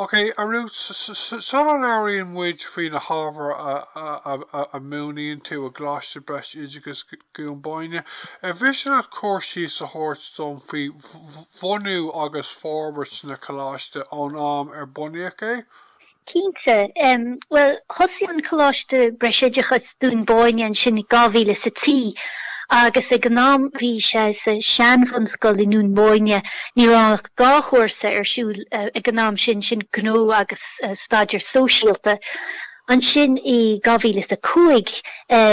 Ok, a Ruth, sula labhraíonn muid faoi na hábhair a múineann tú i gColáiste Breisoideachais Dhún Bóinne, ar mhiste leat cur síos a thabhairt dom faoi bhunú agus forbairt na coláiste ón am ar bunaíodh é? Cinnte. Bhuel, thosaigh an Coláiste Breisoideachais Dún Bóinne ansin i 2003 agus ag an am bhí sé sa seanbhunscoil i nDún Bóinne. Ní raibh ach 2 chúrsa ar siúl ag an am sin, sin Gnó agus Staidéar Sóisialta. Ansin i 2005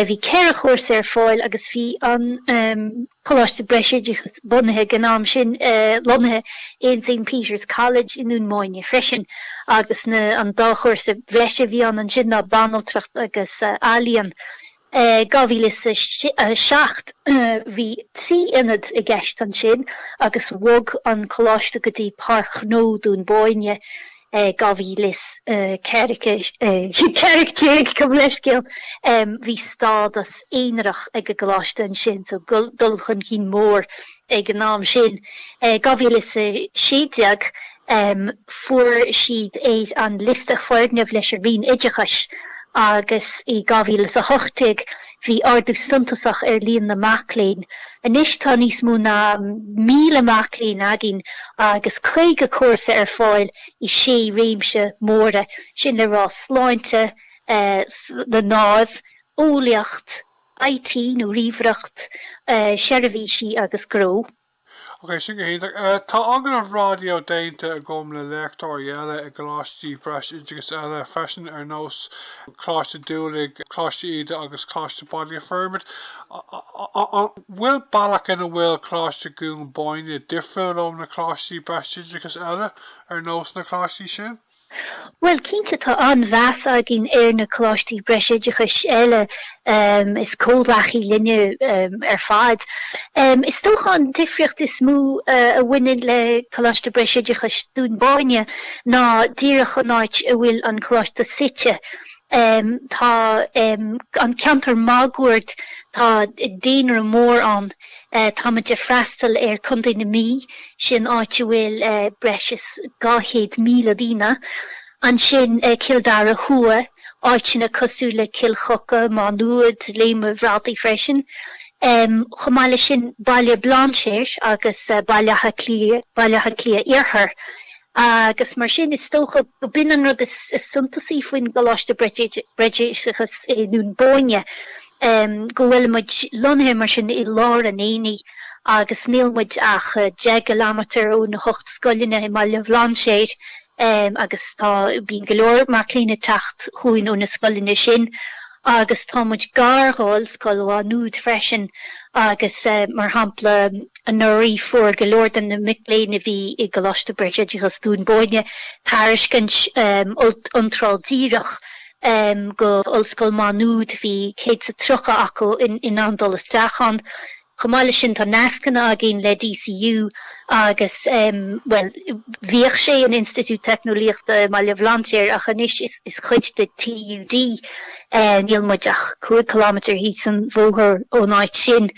bhí 4 chúrsa ar fáil agus bhí an. Coláiste Breisoideachais bunaithe ag an am sin, lonnaithe in St Peter's College i nDún Bóinne freisin, agus na an dá chúrsa bhreise a bhí ann ansin ná Banaltracht agus Ealaíon. 2007 bhí 3 ionad i gceist ansin agus bhog an coláiste go dtí Páirc Ghnó Dún Bóinne. 2014, gabh mo leithscéal, bhí stádas aonarach ag an gcoláiste ansin, so dul chun cinn mór ag an am sin. 2016, fuair siad ar an liosta foirgneamh leis an Roinn Oideachais agus i 2018 bhí ardú suntasach ar líon na mac léinn. Anois tá níos mó ná 1,000 mac léinn againn agus 50 cúrsa ar fáil i sé réimse móra, sin le rá sláinte na ndámh, eolaíocht, IT nó ríomhaireacht, seirbhísí agus gnó. Ok, sin go hiontach. Tá agallamh raidió déanta agam le léachtóirí eile i gcoláistí breisoideachais eile freisin, ar nós Coláiste Dúlaigh, Coláiste Íde agus Coláiste Baile Formaid. An bhfuil bealach ina bhfuil Coláiste Dhún Bóinne difriúil ó na coláistí breisoideachais eile, ar nós na coláistí sin? Bhuel, cinnte tá an-mheas againn ar na coláistí breisoideachais eile, is comhghleacaí linne ar fad. Is dócha an difríocht is mó a bhaineann le Coláiste Breisoideachais Dún Bóinne ná díreach an áit a bhfuil an coláiste suite. Tá an ceantar máguaird, tá daonra mór ann. Táimid ag freastal ar Contae na Mí, sin áit a bhfuil breis is 200,000 daoine. Ansin Cill Dara Thuaidh, áiteanna cosúil le Cill Choca, Má Nuad, Léim an Bhradaigh freisin. Chomh maith leis sin Baile Bhlainséir agus Baile Átha Cliath, Baile Átha Cliath Iarthar. Agus mar sin, is dócha go b'in an rud is suntasaí faoin gColáiste Breisoideachais i nDún Bóinne, go bhfuil muid lonnaithe mar sin i lár an aonaigh agus níl muid ach 10 gcileámetar ó na hocht scoileanna i mBaile Bhlainséir agus tá, bíonn go leor mac léinn ag teacht chugainn ó na scoileanna sin. Agus tá muid gar dh'Ollscoil Mhá Nuad freisin agus mar shampla anuraidh fuair go leor de na mic léinn a bhí i gColáiste Breisoideachais Dún Bóinne tairiscint iontráil díreach go Ollscoil Mhá Nuad, bhí 130 acu in ann dul isteach ann. Chomh maith leis sin tá nascanna againn le DCU agus, bhuel, bhíodh sé in Institiúid Teicneolaíochta i mBaile Bhlainséir ach anois is cuid de TUD. Níl muid ach 5 kilometre thíos an bhóthar ón áit sin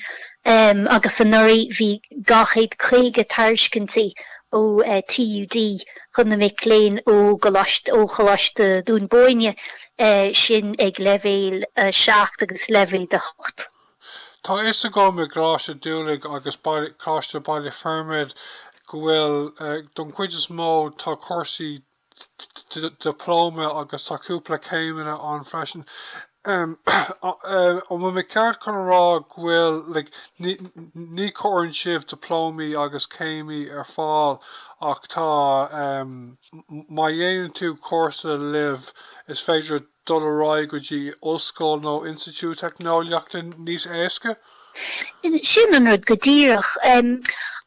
agus anuraidh bhí 250 tairiscintí ó TUD chun na mic léinn ó ó Choláiste Dún Bóinne sin ag leibhéal 7 agus leibhéal 8. Tá a fhios agam i gColáiste Dúlaigh agus Coláiste Baile Formaid go bhfuil, don chuid is mó, tá cúrsaí dioplóma agus tá cúpla céimeanna ann freisin. An bhfuil mé ceart chun a rá go bhfuil, like, ní, ní chuireann sibh dioplómaí agus céimí ar fáil ach tá, má dhéanann tú cúrsa libh is féidir dul ar aghaidh go dtí ollscoil nó institiúid teicneolaíochta níos éasca? Sin an rud go díreach.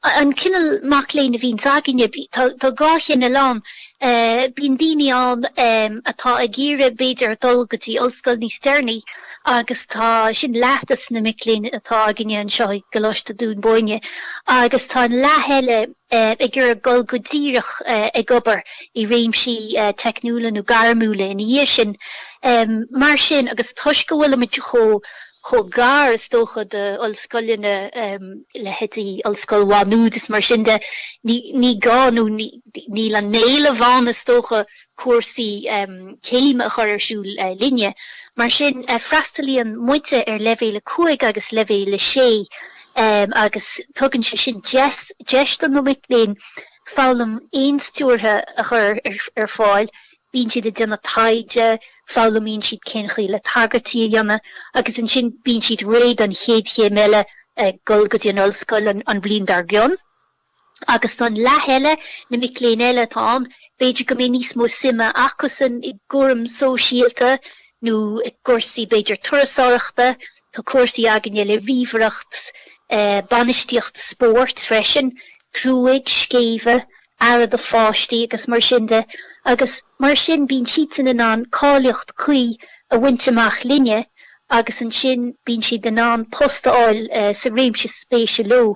An cineál mac léinn a bhíonns againne, tá dhá chineál ann. Bíonn daoine ann atá ag iarraidh b'fhéidir dul go dtí ollscoil níos deireanaí agus tá, sin leath des na mic léinn atá againne anseo i gColáiste Dún Bóinne agus tá an leath eile, ag iarraidh dul go díreach ag obair i réimsí teicniúla nó gairmiúla ina dhiaidh sin. Mar sin, agus toisc go bhfuilimid chomh chomh gar is dócha d'ollscoileanna, leithéidí Ollscoil Mhá Nuad is mar sin de, ní gá nó níl an t-éileamh ann is dócha cúrsaí céime a chur ar siúl linne. Mar sin, freastalaíonn muide ar leibhéal 5 agus leibhéal 6 agus tugann sé sin deis do na mic léinn foghlaim fhéinstiúrtha a chur ar fáil, bíonn siad ag déanamh taighde, foghlaimíonn siad cén chaoi le tagairtí a dhéanamh agus ansin bíonn siad réidh don chéad chéim eile, dul go dtí an ollscoil an bhliain dár gcionn. Agus don leath eile, na mic léinn eile atá ann, b'fhéidir go mbeidh níos mó suime acusan i gcúram sóisialta nó i gcúrsaí b'fhéidir turasóireachta, tá cúrsaí againne le ríomhaireacht, bainistíocht spóirt freisin, gruaig, scéimhe, aire do pháistí agus mar sin de agus mar sin bíonn siadsan in ann cáilíocht cuí a bhaint amach linne agus ansin bíonn siad in ann post a fháil sa réimse is spéise leo.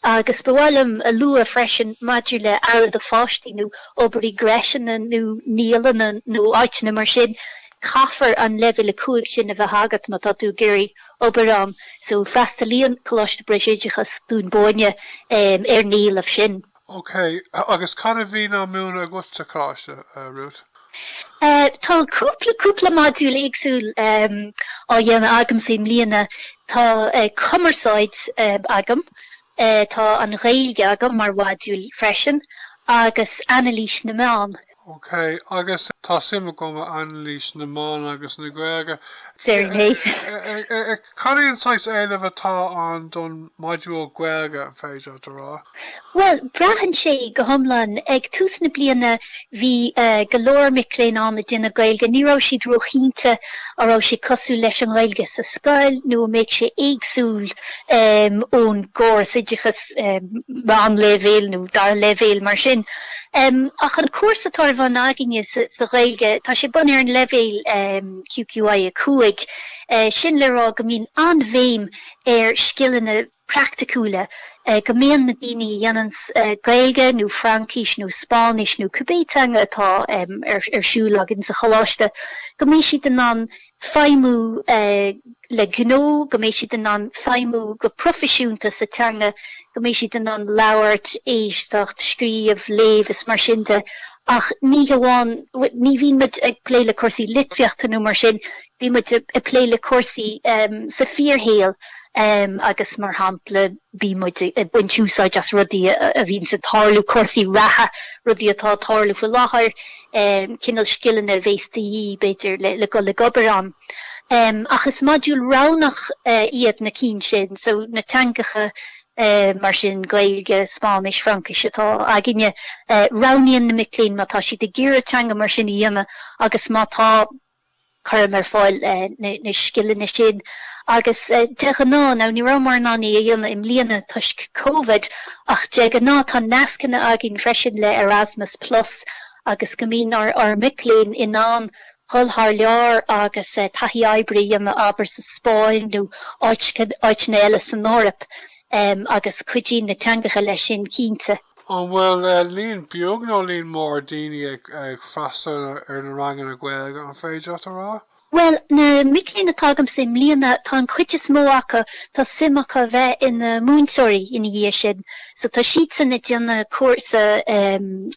Agus ba mhaith liom a lua freisin maidir le aire do pháistí nó obair i gcreiseanna nó naíolanna nó áiteanna mar sin, caithfear an leibhéal 5 sin a bheith agat má tá tú ag iarraidh obair ann. So freastalaíonn Coláiste Breisoideachais Dún Bóinne ar an éileamh sin. Ok, agus cad a bhíonn á múineadh agat sa choláiste, Ruth? Tá cúpla, cúpla modúl éagsúil á dhéanamh agamsa i mbliana. Tá cumarsáid agam, tá an Ghaeilge agam mar mhodúl freisin agus anailís na meán. Ok, agus tá suim agam i anailís na meán agus na Gaeilge. Déarfainn é. Cad é an saghas éilimh atá ann don modúl Gaeilge, an féidir leat a rá? Bhuel, braitheann sé go hiomlán. Ag tús na bliana bhí go leor mic léinn ann ag déanamh Gaeilge. Ní raibh siad róchinnte an raibh sé cosúil leis an Ghaeilge sa scoil nó an mbeadh sé éagsúil ón gcóras oideachais meánleibhéil nó dara leibhéal mar sin. Ach an cúrsa atá ar bun againne sa Ghaeilge, tá sé bunaithe ar an leibhéal QQI 5, sin le rá go mbíonn an-bhéim ar scileanna praiticiúla, go mbíonn na daoine a dhéananns Gaeilge nó Fraincis nó Spáinnis nó cibé teanga atá ar siúl againn sa choláiste, go mbeidh siad in ann feidhmiú le gnó, go mbeidh siad in ann feidhmiú go proifisiúnta sa teanga, go mbeidh siad in ann labhairt, éisteacht, scríobh, léamh is mar sin de. Ach ní hamháin, ní bhíonn muid ag plé le cúrsaí litríochta nó mar sin, bíonn muid ag plé le cúrsaí sa fíorshaol agus mar shampla bíonn muid ag baint úsáid as rudaí a bhíonns ag tarlú, cúrsaí reatha, rudaí atá ag tarlú faoi láthair, cineál scileanna a bhéas de dhíth, b'fhéidir, le dul ag obair ann. Ach is modúil roghnach iad na cinn sin, so na teangacha mar sin, Gaeilge, Spáinnis, Fraincis atá againne, roghnaíonn na mic léinn má tá siad ag iarraidh teanga mar sin a dhéanamh agus má tá, cuirim ar fáil na scileanna sin agus de ghnáth, now ní rabhamar in ann é a dhéanamh i mbliana toisc Covid, ach de ghnáth tá nascanna againn freisin le Erasmus Plus agus go mbíonn ár mic léinn in ann dhul thar lear agus taithí oibre a dhéanamh abair sa Spáinn nó áiteanna eile san Eoraip agus cuidíonn na teangacha leis sin cinnte. An bhfuil líon beag nó líon mór daoine ag freastal ar na ranganna Gaeilge, an féidir leat a rá? Bhuel, na mic léinn atá agamsa i mbliana, tá an chuid is mó acu, tá suim acu a bheith ina múinteoirí ina dhiaidh sin. So tá siadsan ag déanamh cúrsa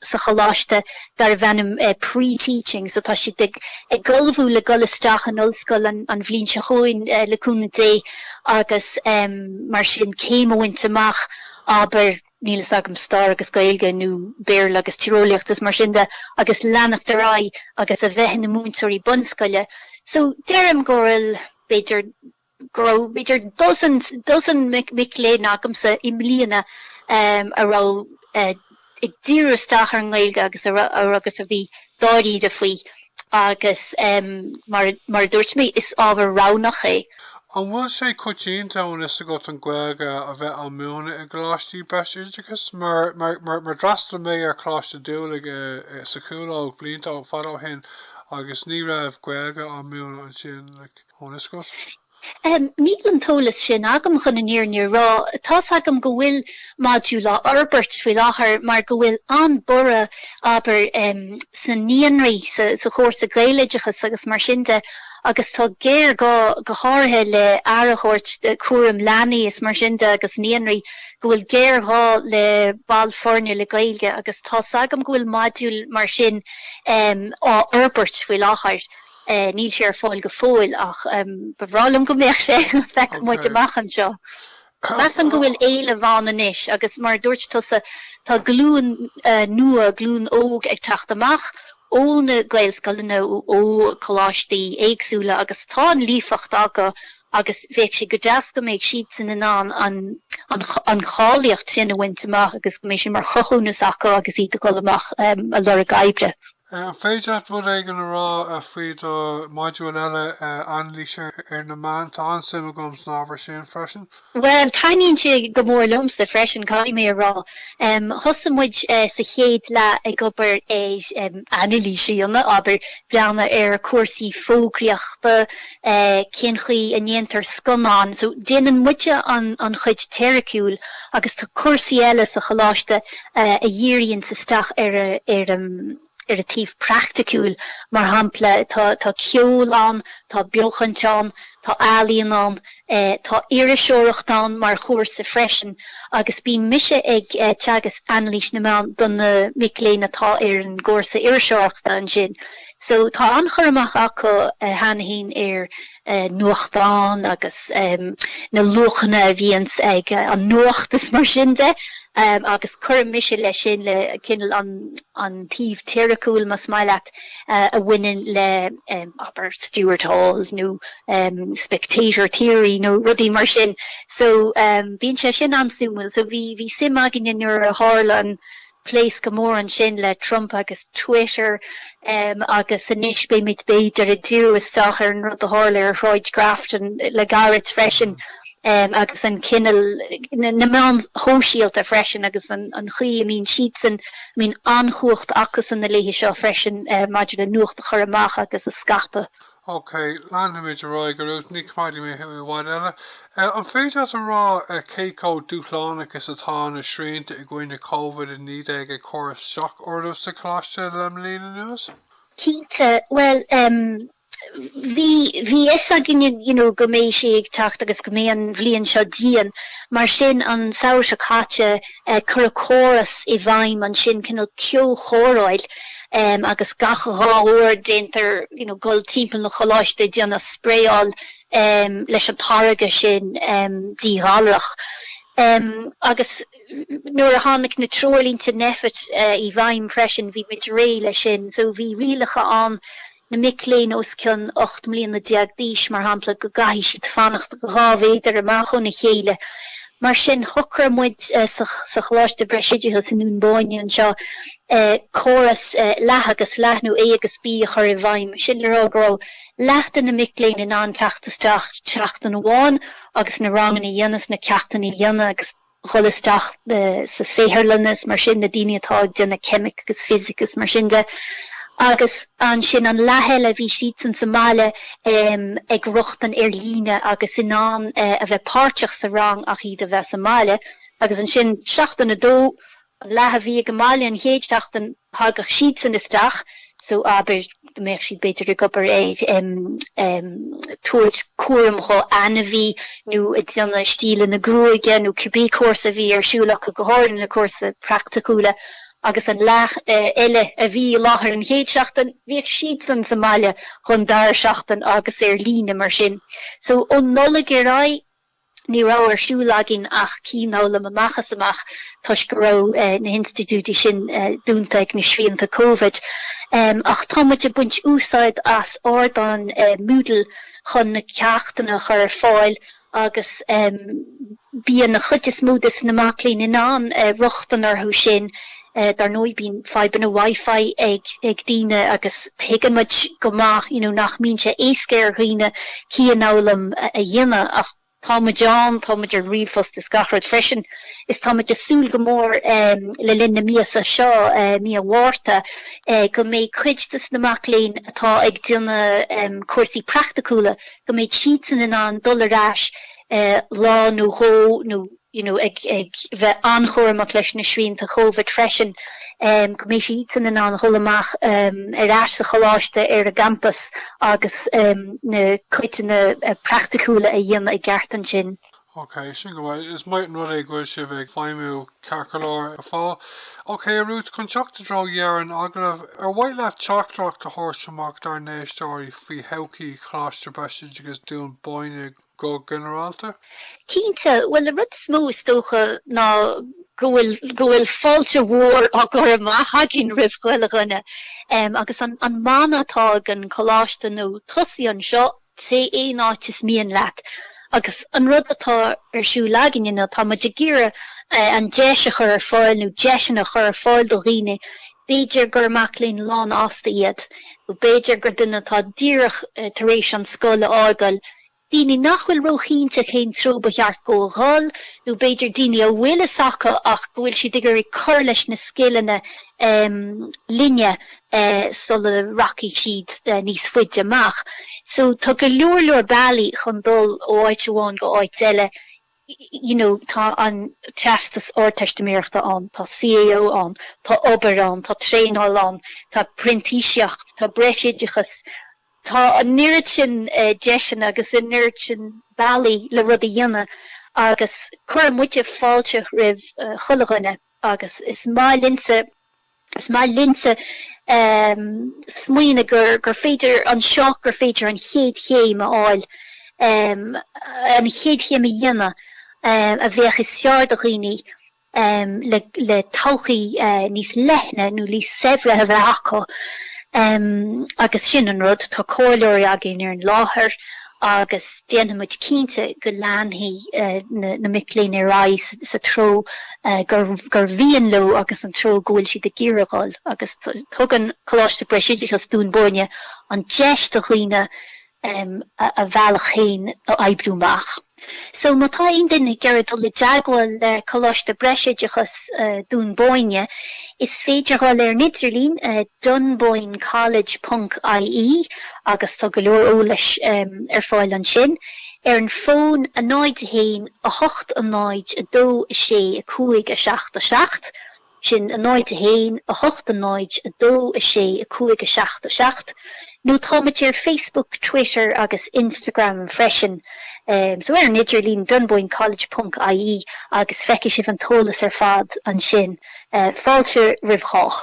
sa choláiste darbh ainm pre-teaching, so tá siad ag ag ullmhú le dul isteach in ollscoil an bhliain seo chugainn le cúnamh Dé agus mar sin céim a bhaint amach, abair, níl fhios agam, stair agus Gaeilge nó Béarla agus tíreolaíocht is mar sin de agus leanacht ar aghaidh agus a bheith ina múinteoirí bunscoile. So deirim go bhfuil b'fhéidir, go raibh b'fhéidir dozen, dozen mic léinn agamsa i mbliana a raibh ag díriú isteach ar an nGaeilge agus a raibh, agus a bhí dáiríre faoi agus mar, mar a dúirt mé, is ábhar roghnach é. An bhfuil sé coitianta, an bhfuil fhios agat, an Ghaeilge a bheith á múineadh i gcoláistí breisoideachais? Mar, mar, mar, mar d'fhreastail mé ar Choláiste Dúlaigh i, i, sa Chúlóg blianta fada ó shin agus ní raibh Gaeilge á múineadh ansin, like, an bhfuil fhios agat? Níl an t-eolas sin agam chun an fhírinne a rá. Tá's agam go bhfuil modúl á fhorbairt faoi láthair mar go bhfuil an-borradh, abair, sna naíonraí, sa chúrsa Gaeloideachas agus mar sin de agus tá géarghá go háirithe le aire a thabhairt do chúram leanaí is mar sin de agus naíonraí, go bhfuil géarghá le baill foirne le Gaeilge agus tá's agam go bhfuil modúl mar sin á fhorbairt faoi láthair. Níl sé ar fáil go fóill ach ba bhreá liom go mbeadh sé, feicfidh muid amach anseo. Measaim go bhfuil éileamh ann anois agus mar a dúirt tusa, tá glúin nua, glúin óg ag teacht amach ó na Gaelscoileanna, ó choláistí éagsúla agus tá an líofacht acu agus bheadh sé go deas go mbeadh siadsan in ann an cháilíocht sin a bhaint amach agus go mbeidh sé mar chruthúnas acu agus iad ag dul amach ag lorg oibre. An féidir leat rud éigin a rá faoi do mhodúl eile, anailís ar na meáin? Tá an-suim agam san ábhar sin freisin. Bhuel, taitníonn sé go mór liomsa freisin, caithfidh mé a rá. Thosaigh muid sa chéad leath ag obair ar anailís a dhéanamh, abair, breathnú ar cúrsaí fógraíochta, cén chaoi a ndéantar scannán. So, déanann muide an chuid teoiriciúil agus tá cúrsaí eile sa choláiste a dhíríonns isteach ar ar an ar an taobh praiticiúil, mar shampla, tá tá ceol ann, tá beochaint ann, tá ealaíon ann, tá iriseoireacht ann mar chúrsa freisin agus bíonn mise ag teagasc anailís na meán do na mic léinn atá ar an gcúrsa iriseoireachta ansin. So tá an-chur amach acu cheana féin ar nuachtáin agus na luachanna a bhíonns ag an nuacht is mar sin de agus cuirim mise leis sin le cineál an taobh teoiriciúil más maith leat a bhaineann le abair Stuart Hall nó Spectator Theory nó rudaí mar sin. So bíonn sé sin an-suimiúil. So bhí bhí suim againne nuair a tharla an pléascadh mór ansin le Trump agus Twitter agus anois beimid b'fhéidir ag díriú isteach ar an rud a tharla ar Shráid Grafton le gairid freisin agus an cineál, na meáin shóisialta freisin agus an chaoi a mbíonn siadsan, a mbíonn an-chumhacht acusan na laethe seo freisin maidir le nuacht a chur amach agus a scaipeadh. Ok, leanfaimid ar aghaidh a Ruth, ní choimeádfaidh mé thú i bhfad eile. An féidir leat a rá cé chomh dúshlánach is atá na srianta i gcoinne Covid-19 ag cur isteach oraibh sa choláiste le bliain anuas? Cinnte, bhuel em bhí bhí fhios againne you know go mbeidh sé ag teacht agus go mbeidh an bhliain seo dian, mar sin an samhradh seo caite cuireadh córas i bhfeidhm ansin, cineál ceo-chóireáil agus gach 2 uair déantar you know dul timpeall na choláiste ag déanamh spraeáil leis an táirge sin díghalrach. Agus nuair a tháinig na treoirlínte Nphet i bhfeidhm freisin bhí muid réidh leis sin. So bhí rialacha ann na mic léinn os cionn 18 mbliana d'aois, mar shampla, go gcaithfidh siad fanacht 2 mhéadar amach óna chéile. Mar sin, shocraigh muid sa Choláiste Breisoideachais i nDún Bóinne anseo córas leath agus leath nó A agus B a chur i bhfeidhm. Sin le rá go raibh leath de na mic léinn in ann teacht isteach seachtain amháin agus na ranganna a dhéanamh is na ceachtanna a dhéanamh agus dhul isteach sa saotharlanna is mar sin, na daoine atá ag déanamh ceimic agus fisic is mar sin de. Agus ansin an leath eile, bhí siadsan sa mbaile ag rochtain ar líne agus in ann a bheith páirteach sa rang ach iad a bheith sa mbaile. Agus ansin seachtain a dó, an leath a bhí ag an mbaile an chéad seachtain, Thagadh siadsan isteach so abair go mbeadh siad b'fhéidir ag obair ar tabhairt cúram dho ainmhí nó ag déanamh stíle na gruaige nó cibé cúrsa a bhí ar siúl acu, go háirithe na cúrsaí praiticiúla agus an leath eile a bhí i láthair an chéad seachtain, bhíodh siadsan sa mbaile dhon dara seachtain agus ar líne mar sin. So ón Nollaig ar aghaidh, Ní raibh ar siúl againn ach cianfhoghlaim amach is amach toisc go raibh na hinstitiúidí sin dúnta ag na srianta Covid. Ach tá muid ag baint úsáid as ardán Moodle chun na ceachtanna a chur ar fáil agus bíonn an chuid is mó de na mac léinn in ann rochtain orthu sin. Dar ndóigh bíonn fadhbanna Wi-Fi ag daoine agus tuigeann muid go maith you know nach mbíonn sé éasca ar dhaoine cianfhoghlaim a dhéanamh ach. Tá muid ann, tá muid ar ríomhphost is gach rud freisin, is tá muid ag súil go mór le linn na míosa seo, mí an Mhárta, go mbeidh cuid des na mac léinn atá ag déanamh cúrsaí praiticiúla, go mbeidh siadsan in ann dul ar ais lá nó dhó nó you know ag ag bheith an-chúramach leis na srianta Covid freisin, go mbeidh siadsan in ann dhul amach ar ais sa choláiste ar an gcampas agus na cuideanna praiticiúla a dhéanamh i gceart ansin. Ok, sin go maith. Is maith an rud é go bhfuil sibh ag feidhmiú ceart go leor go fóill. Ok, a Ruth, chun teacht i dtreo dheireadh an agallaimh, ar mhaith leat teachtaireacht a thabhairt amach dár n-éisteoirí faoi thodhchaí Choláiste Breisoideachais Dún Bóinne go ginearálta? Cinnte. Bhuel, an rud is mó is dócha ná go bhfuil, go bhfuil fáilte mhór á cur amach againn roimh chuile dhuine. Agus an, an mana atá ag an choláiste nó tosaigh anseo, téigh aon áit is mian leat. Agus an rud atá ar siúl againne ná tá muid ag iarraidh an deis a chur ar fáil nó deiseanna a chur ar fáil do dhaoine, b'fhéidir gur mac léinn lánfhásta iad, nó b'fhéidir gur duine atá díreach tar éis an scoil a fhágáil, daoine nach bhfuil róchinnte cén treo ba cheart dóibh a dhul, nó b'fhéidir daoine a bhfuil fhios acu ach go bhfuil siad ag iarraidh cur leis na scileanna linne sula rachaidh siad níos faide amach. So tá go leor leor bealaí chun dul ó áit amháin go áit eile, you know tá an Teastas Ardteistiméireachta ann, tá CAO ann, tá obair ann, tá traenáil ann, tá printíseacht, tá breisoideachas, Tá an oiread sin deiseanna agus an oiread sin bealaí le rud a dhéanamh agus cuireann muide fáilte roimh chuile dhuine agus is maith linnse, is maith linnse smaoineamh gur, gur féidir anseo, gur féidir an chéad chéim a fháil, an chéad chéim a dhéanamh a bheadh is fearr do dhaoine. le todhchaí níos leithne nó níos saibhre a bheith acu. Agus sin an rud, tá comhairleoirí againn ar an láthair agus déanfaidh muid cinnte go leanfaidh na mic léinn ar aghaidh sa treo gur mhian leo agus an treo go bhfuil siad ag iarraidh dhul. Agus tugann Coláiste Breisoideachais Dún Bóinne an deis do dhaoine a bhealach féin a oibriú amach. So má tá aon duine ag iarraidh dul i dteagmháil le Coláiste Breisoideachais Dún Bóinne, is féidir dhul ar an idirlíon dunboynecollege ponc ie agus tá go leor eolais ar fáil ansin. Ar an bhfón 0 1 8 0 2 6 5 7 7. sin 0 1 8 0 2 6 5 7 7, nó táimid ar Facebook, Twitter agus Instagram freisin. So ar an idirlíon dunboynecollege ponc ie agus feicfidh sibh an t-eolas ar fad ansin. Fáilte roimh chách.